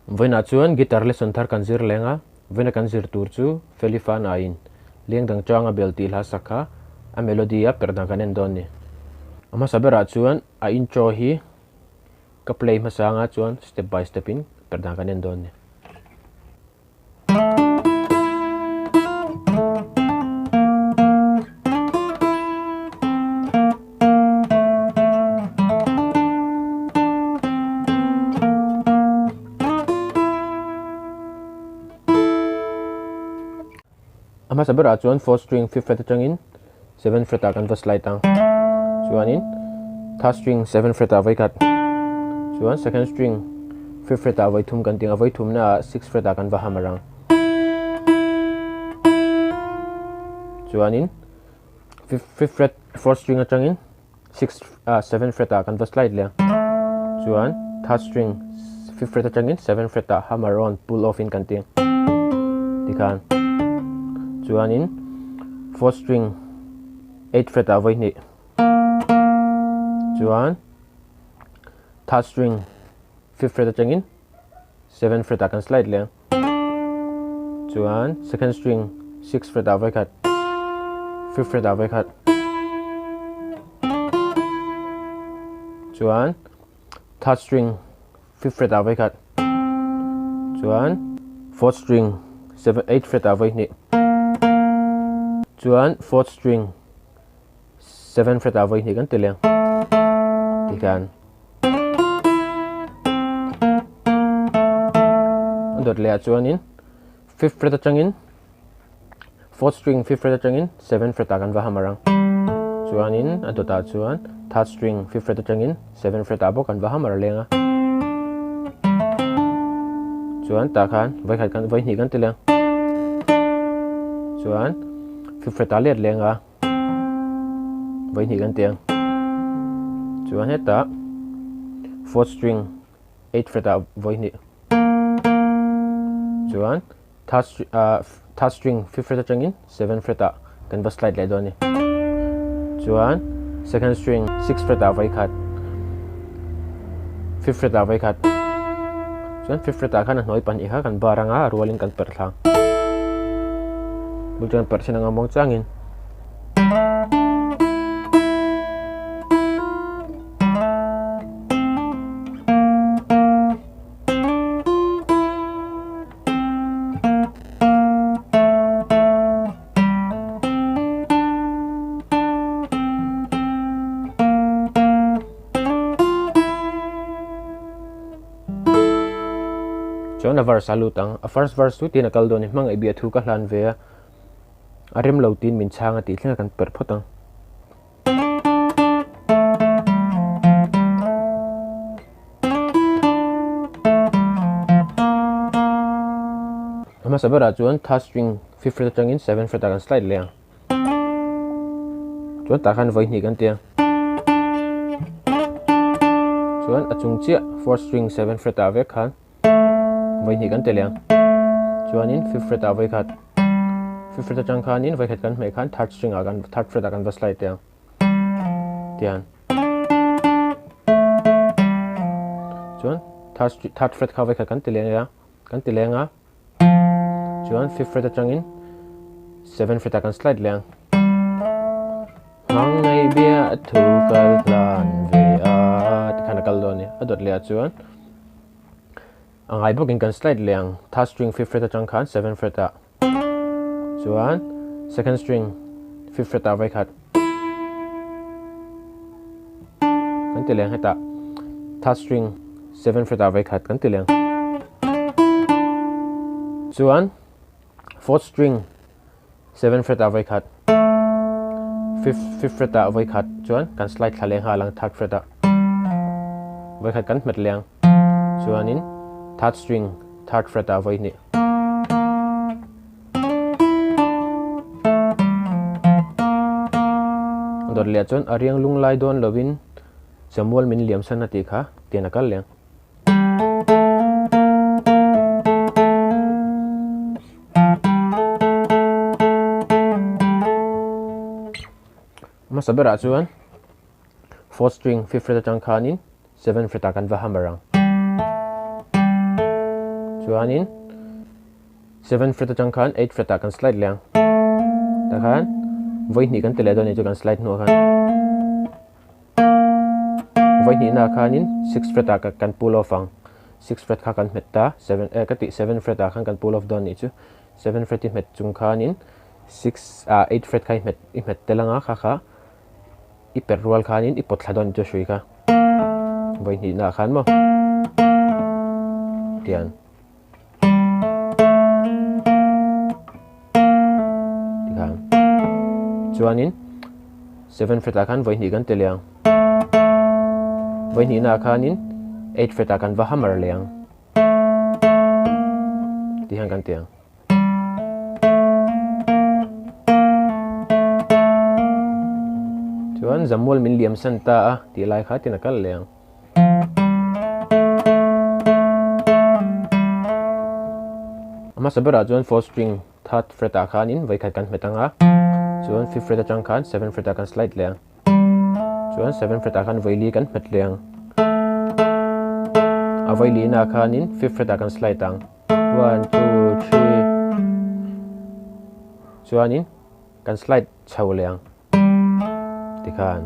Vawiinah chuan guitar lesson thar kan zir leng a, vawiina kan zir tur chu Feli Fana-in Leng dang changa bel tih hla sak kha a melody a perh dan kan en dawn a ni. A hmasa berah chuan a intro hi ka play hmasa anga chuan step by step in perh dan kan en dawn a ni. A hmasa berah chuan fourth string fifth fret atangin seventh fret ah kan va slide ang. Chuanin third string seventh fret ah vawi khat chuan second string fifth fret ah vawi thum kan tih ang a vawi thumna ah sixth fret ah kan va hammer ang. Chuanin fifth fret fourth string atangin sixth ah seventh fret ah kan va slide leh ang. Chuan third string fifth fret atangin seventh fret ah hammer on pull off in kan ti ang tikhan chuanin fourth string eighth fret ah vawi hnih chuan third string fifth fret atangin seventh fret ah kan slide leh ang chuan second string sixth fret ah vawi khat fifth fret ah vawi khat chuan third string fifth fret ah vawi khat chuan fourth string seven eighth fret ah vawi hnih chuan fourth string seventh fret ah vawi hnih kan ti leng tikhan a dawt leh ah chuanin fifth fret atangin fourth string fifth fret atangin seventh fret ah kan va hammer ang chuanin a dawt ah chuan third string fifth fret atangin seventh fret ah bawk kan va hammer leng a chuan tah khan vawikhat kan vawi hnih kan ti leng chuan fifth fret ah let leng a vawi hnih kan ti ang chuan hetah fourth string eighth fret ah vawi hnih chuan third ah third string fifth fret atangin seventh fret ah kan va slide leh dawn a ni chuan second string sixth fret ah vawi khat fifth fret ah vawi khat chuan fifth fret ah khan a hnuai pahnih kha kan bar anga a rualin kan perh thlang bul chuan perh thin anga muang changin. Chuan a verse a lut ang, a first verse chu tiin a kal dawn a ni, hmangaih biah thu ka hlan ve a, a rem lo tiin min chhang a tih thleng a kan perh phawt ang. A hmasa berah chuan third string fifth fret atangin seventh fret ah kan slide leh ang. Chuan tah khan vawi hnih kan ti ang. Chuan a chung chiah fourth string seventh fret ah vek khan vawi hnih kan ti leh ang. Chuanin fifth fret ah vawi khat fifth fret atang khanin vawi khat kan hmeh khan third string ah kan third fret ah kan va slide leh ang. Tian chuan third third fret kha vawi khat kan ti leh a kan ti leng a chuan fifth fret atangin seventh fret ah kan slide leh ang. Hmang nei bia thu kal hlan ve a tikhan a kal dawn a ni a dawt leh ah chuan a ngai bawkin kan slide leh ang third string fifth fret atang khan seventh fret ah Chuan second string fifth fret ah vawikhat kan ti leng hetah third string seventh fret ah vawikhat kan ti leng. Chuan fourth string seventh fret ah vawikhat fifth fifth fret ah vawikhat chuan kan slide thla leng nghal ang third fret ah vawikhat kan hmet leng chuanin third string third fret ah vawihnih. Dawt leh chuan a riang lung lai dawn lovin Samuel min liam san a tih kha tian a kal leng. Hmasa berah chuan fourth string fifth fret atang khanin seventh fret ah kan va hammer ang. Chuanin seven fret atang khan eight fret ah kan slide leh ang. Tah khan vawi hnih kan ti leh dawn a ni chu kan slide hnuah khan. Vawi hnihna ah khanin six fret ah kan pull off ang. Six fret kha kan hmet ta, seven eh ka tih seven fret ah khan kan pull off dawn a nih chu. Seven fret i hmet chung khanin six ah eight fret kha i hmet i hmet tel anga kha kha i per rual khanin i pawt thla dawn a ni chu a hrui kha. Vawi hnihna ah khan maw tiang. Tikhan chuanin seven fret ah khan vawi hnih kan ti leh ang. Vawi hnihna ah khanin eight fret ah kan va hammer leh ang. Ti hian kan ti ang. Chuan zamual min liam san ta a tih lai kha tin a kal leh ang. A hmasa berah chuan fourth string third fret ah khanin vawikhat kan hmet ang a, chuan fifth fret atang khan seventh fret ah kan slide leh ang. Chuan seventh fret ah khan vawili kan hmet leh ang. A vawili na khanin fifth fret ah kan slide ang. One, two, three. Chuanin kan slide chho leh ang. Tikhan.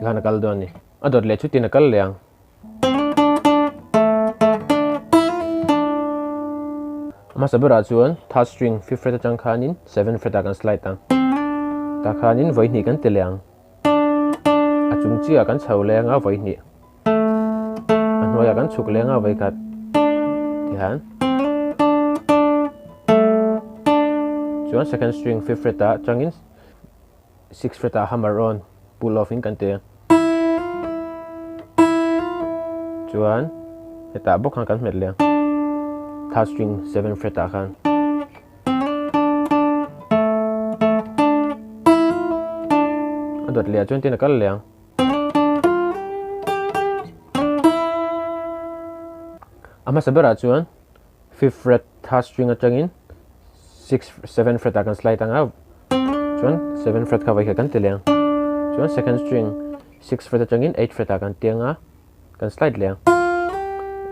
Tikhan a kal dawn a ni. A dawt leh chutin a kal leh ang. A hmasa berah chuan third string fifth fret atang khanin seventh fret ah kan slide ang. Tah khanin vawi hnih kan ti leh ang. A chung chiah kan chho leng a vawi hnih. A hnuaiah kan chhuk leng a vawi khat tihian chuan second string fifth fret ah changin sixth fret ah hammer on pull off in kan ti chuan hetah bawk khan kan hmet leh ang third string seventh fret ah khan. A dawt leh ah chuan tin a kal leh ang. A hmasa berah chuan fifth fret third string atangin sixth seventh fret ah kan slide ang a chuan seventh fret kha vawikhat kan ti leh ang chuan second string sixth fret atangin eighth fret ah kan ti ang a kan slide leh ang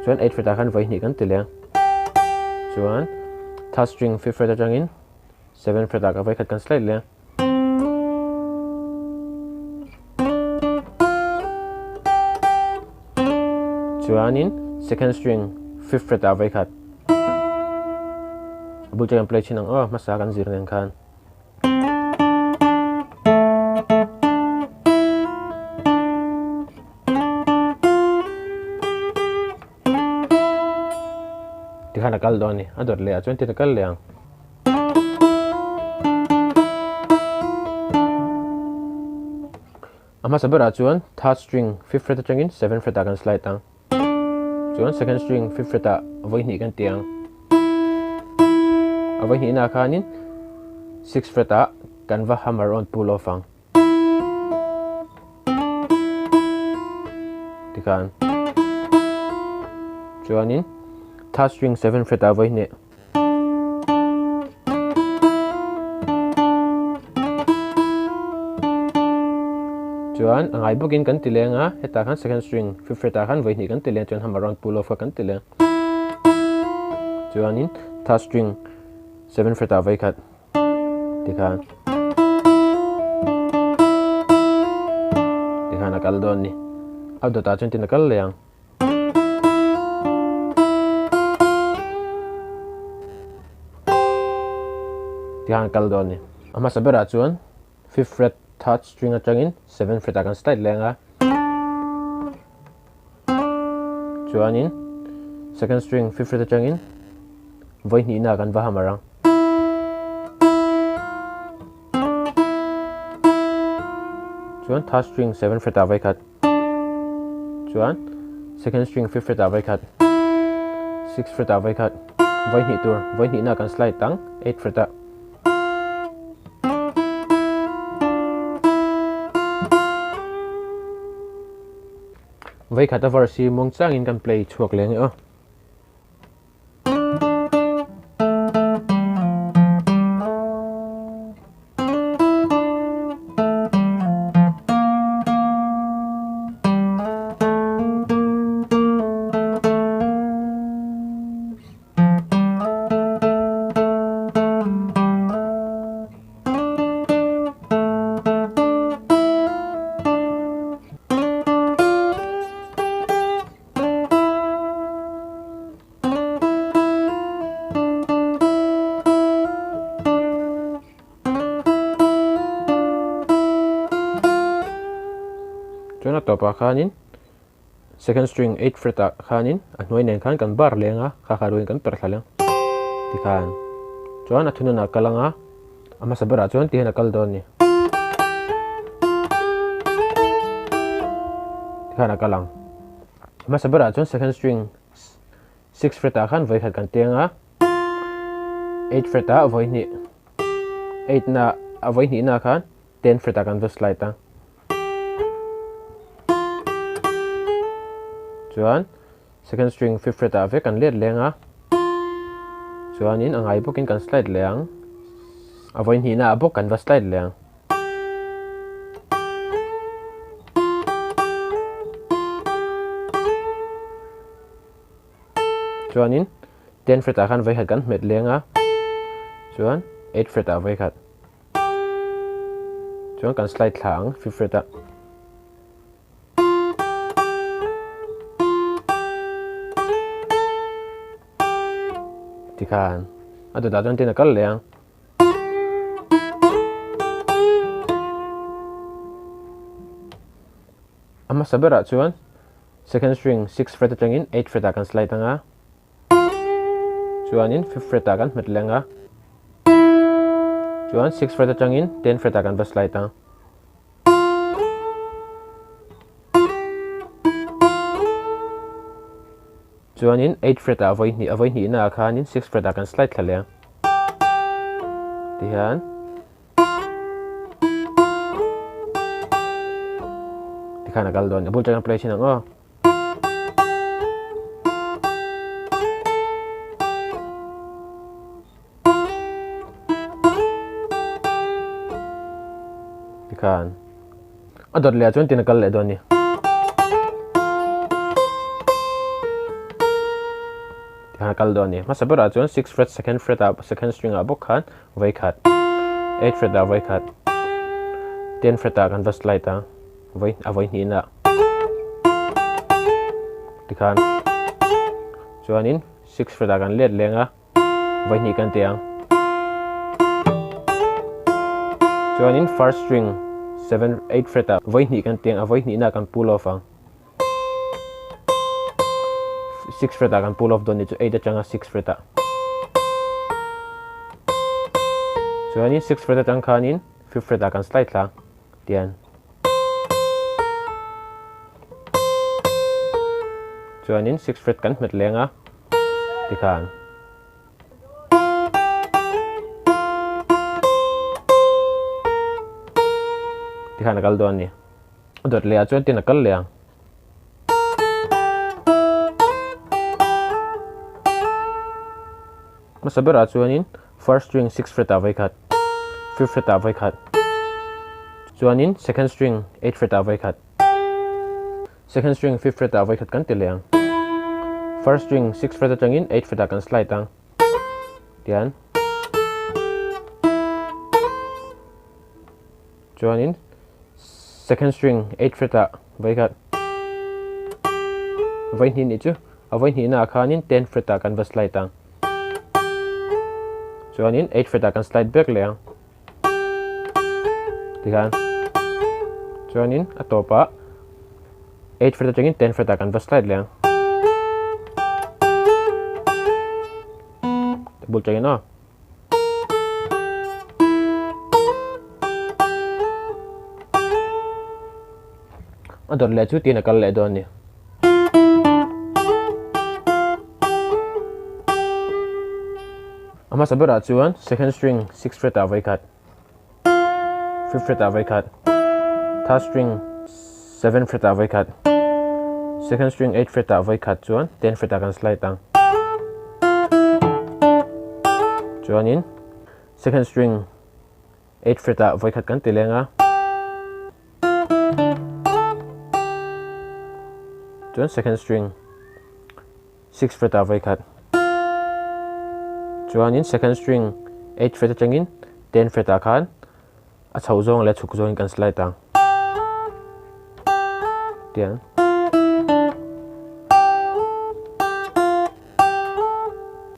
chuan eighth fret ah khan vawi hnih kan ti leh ang chuan third string fifth fret atangin seventh fret ah ka vawikhat kan slide leh ang. Chuanin second string fifth fret ah vawikhat a bul chu kan play thin ang aw hmasa kan zir nen khan. Tikhan a kal dawn a ni a dawt leh ah chuan tin a kal leh ang. A hmasa berah chuan third string fifth fret atangin seventh fret ah kan slide ang. Chuan second string fifth fret ah vawi hnih kan ti ang. A vawi hnihna ah khanin sixth fret ah kan va hammer on pull off ang. Tikhan chuanin third string seventh fret ah vawi hnih. Chuan a ngai bawkin kan ti leng a, hetah khan second string fifth fret ah khan vawi hnih kan ti leng chuan hammer round pull off kha kan ti leng. Chuanin third string seventh fret ah vawi khat tikhan tikhan a kal dawn a ni. A dawtah chuan tin a kal leh ang. Tikhan kal dawn a ni. A hmasa berah chuan fifth fret third string atangin seventh fret ah kan slide leng a. Chuanin second string fifth fret atangin vawi hnihna ah kan va hammer ang. Chuan third string seventh fret ah vawi khat. Chuan second string fifth fret ah vawi khat, sixth fret ah vawi khat, vawi hnih tur, vawi hnihna kan slide tang eighth fret ah. Vawi khat a verse hi muang changin kan play chhuak leh ang e aw. Chuan a tawpah khanin second string eight fret ah khanin a hnuai nen khan kan bar leng a, kha kha ruin kan perh thla leng tikhan chuan a thunun ah kal anga a hmasa berah chuan tihian a kal dawn a ni. Tikhan a kal ang. A hmasa berah chuan second string six fret ah khan vawi khat kan teng a, eight fret ah vawi hnih eight na a vawi hnih na khan ten fret ah kan va slide a. Chuan second string fifth fret ah vek kan let leng a, chuanin a ngai bawkin kan slide leh ang, a vawi hnihna ah bawk kan va slide leh ang. Chuanin ten fret ah khan vawi khat kan hmet leng a, chuan eight fret ah vawi khat. Chuan kan slide thla ang fifth fret ah. Tikhan a dawtah chuan tin a kal leh ang. A hmasa berah chuan second string sixth fret atangin eighth fret ah kan slide ang a. Chuanin fifth fret ah kan hmet leng a, chuan sixth fret atangin tenth fret ah kan va slide ang. Chuanin eighth fret ah vawi hnih a vawi hnihna ah khanin sixth fret ah kan slide thla leh ang. Tihian tikhan a kal dawn a bul tang play thin ang aw. Tikhan a dawt leh ah chuan tin a kal leh dawn a ni. Tikhan a kal dawn a ni. Hmasa berah chuan six fret second fret ah second string ah bawk khan vawi khat eight fret ah vawi khat ten fret ah kan va slide a. Vawi a vawi hnihna tikhan chuanin six fret ah kan let leng a vawi hnih kan ti ang chuanin first string seven eight fret ah vawi hnih kan ti ang a vawi hnihna kan pull off ang six fret ah kan pull off dawn ni chu eight atanga six fret ah chuanin six fret atang khanin fifth fret ah kan slide thla tian. Chuanin six fret kan hmet leng a tikhan. Tikhan a kal dawn a ni. A dawt leh ah chuan tin a kal leh ang. Hmasa berah chuanin first string sixth fret ah vawi khat, fifth fret ah vawi khat, chuanin second string eighth fret ah vawi khat, second string fifth fret ah vawi khat kan ti leh ang. First string sixth fret atangin eighth fret ah kan slide ang tian chuanin second string eighth fret ah vawi khat, vawi hnih nih chu a vawi hnihna ah khanin tenth fret ah kan va slide ang. Chuanin eight fret ah kan slide back leh ang tikhan chuanin a tawpah eight fret atangin ten fret ah kan va slide leh ang bul tangin aw. A dawt leh chu tiin a kal leh dawn a ni. A hmasa berah chuan second string sixth fret ah vawi khat, fifth fret ah vawi khat, third string seventh fret ah vawi khat, second string eighth fret ah vawi khat chuan tenth fret ah kan slide ang. Chuanin second string eighth fret ah vawi khat kan ti leng a. Chuan second string sixth fret ah vawi khat. Chuanin second string eighth fret atangin tenth fret ah khan a chhoh zawng leh a chhuk zawngin kan slide ang. Tiang.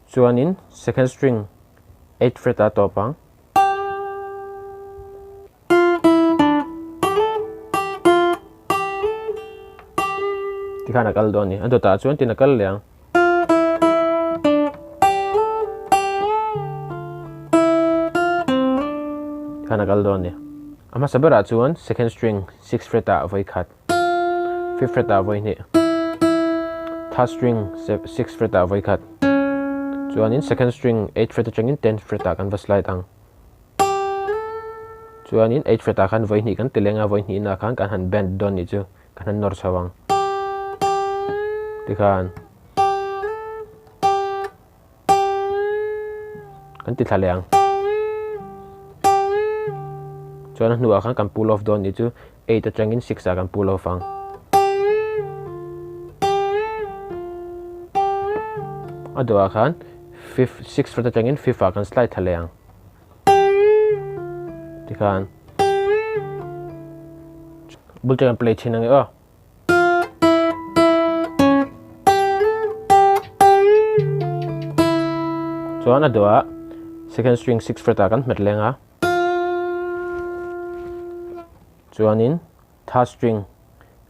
Chuanin second string eighth fret ah tawp ang. Tikhan a kal dawn a ni. A dawtah chuan tin a kal leh ang. Tikhan a kal dawn a ni. A hmasa berah chuan second string sixth fret ah vawi khat, fifth fret ah vawi hnih, third string sixth fret ah vawi khat, chuanin second string eighth fret atangin tenth fret ah kan va slide ang. Chuanin eighth fret ah khan vawi hnih kan ti leng a, vawi hnihna khan kan han bend dawn nih chu kan han nawr chho ang. Tikhan kan ti thla leh ang. Chuan a hnuah khan kan pull off dawn nih chu eight atangin six ah kan pull off ang. A dawhah khan fifth sixth fret atangin fifth ah kan slide thla leh ang. Tikhan bul te kan play thin ang e aw. Chuan a dawhah second string sixth fret ah kan hmet leng a. Chuanin third string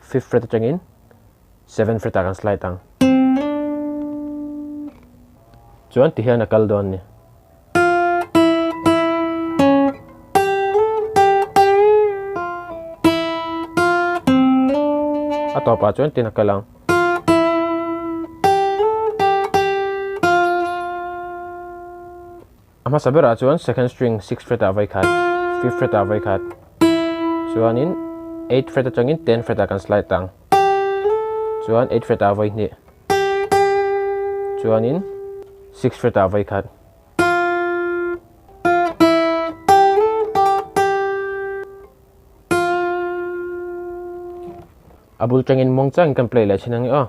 fifth fret atangin seventh fret ah kan slide ang. Chuan tihian a kal dawn a ni. A tawpah chuan tin a kal ang. A hmasa berah chuan second string sixth fret ah vawi khat, fifth fret ah vawi khat, chuanin eighth fret atangin tenth fret ah kan slide ang. Chuan eighth fret ah vawi hnih, chuanin sixth fret ah vawi khat. A bul tangin muang changin kan play leh thin ang e aw.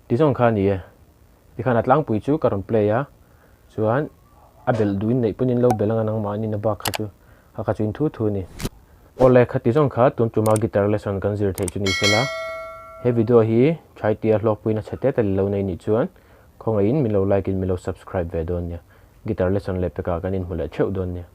Ti zawng kha a ni e. Tikhan a tlangpui chu ka rawn play a, chuan a belh duhin neih pawhin lo belh anga nangmahni na bak kha chu kha kha chu in thu thu a ni. Awle khati zawng kha tun tuma guitar lesson kan zir theih chu ni sela, he video hi try tia hlawkpuina chhe te te lo nei nih chuan khawngaihin min lo like in min lo subscribe ve dawn nia. Guitar lesson leh pekah kan inhmu leh theuh dawn nia.